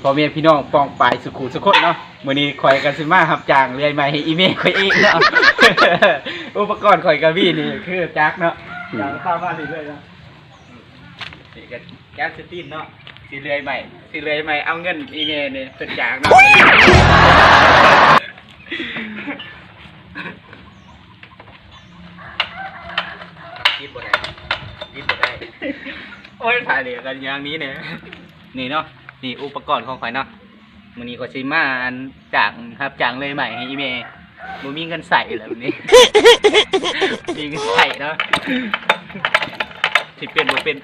ພໍ່ແມ່ພີ່ນ້ອງປ້ອງປາຍສຸຂູສຸຄົນເນາະ, ມື້ນີ້ຂ້ອຍກໍຊິມາຮັບຈ້າງເລື່ອຍໄມ້ໃຫ້ອີ່ແມ່ຂ້ອຍເອງເນາະ. ອຸປະກອນຂ້ອຍກໍມີນີ້ ຄືຈັກເນາະ, ຈັກພາມາເລື້ອຍໆເນາະ. ນີ້ກໍຈັກສະຕີນເນາະ, ຊິເລື່ອຍໄມ້ ຊິເລື່ອຍໄມ້ເອົາເງິນອີ່ແມ່ນີ້ເປັນຈ້າງເນາະ. ຕິດບໍ່ໄດ້ ຕິດບໍ່ໄດ້. ໂອ້ຍ ຖ່າຍເລີຍກັນຢ່າງນີ້ແນ່. ນີ້ເນາະ ນີ້ອຸປະກອນຂອງຂ້ອຍເນາະ, ມື້ນີ້ຂ້ອຍຊິມາອັນ ຈ້າງ ຮັບຈ້າງເລື່ອຍໄມ້ໃຫ້ອີ່ແມ່. ບໍ່ມີເງິນໃຊ້ແລ້ວມື້ນີ້ ມີເງິນໃຊ້ເນາະ. ຊິເປັນບໍ່ເປັນ.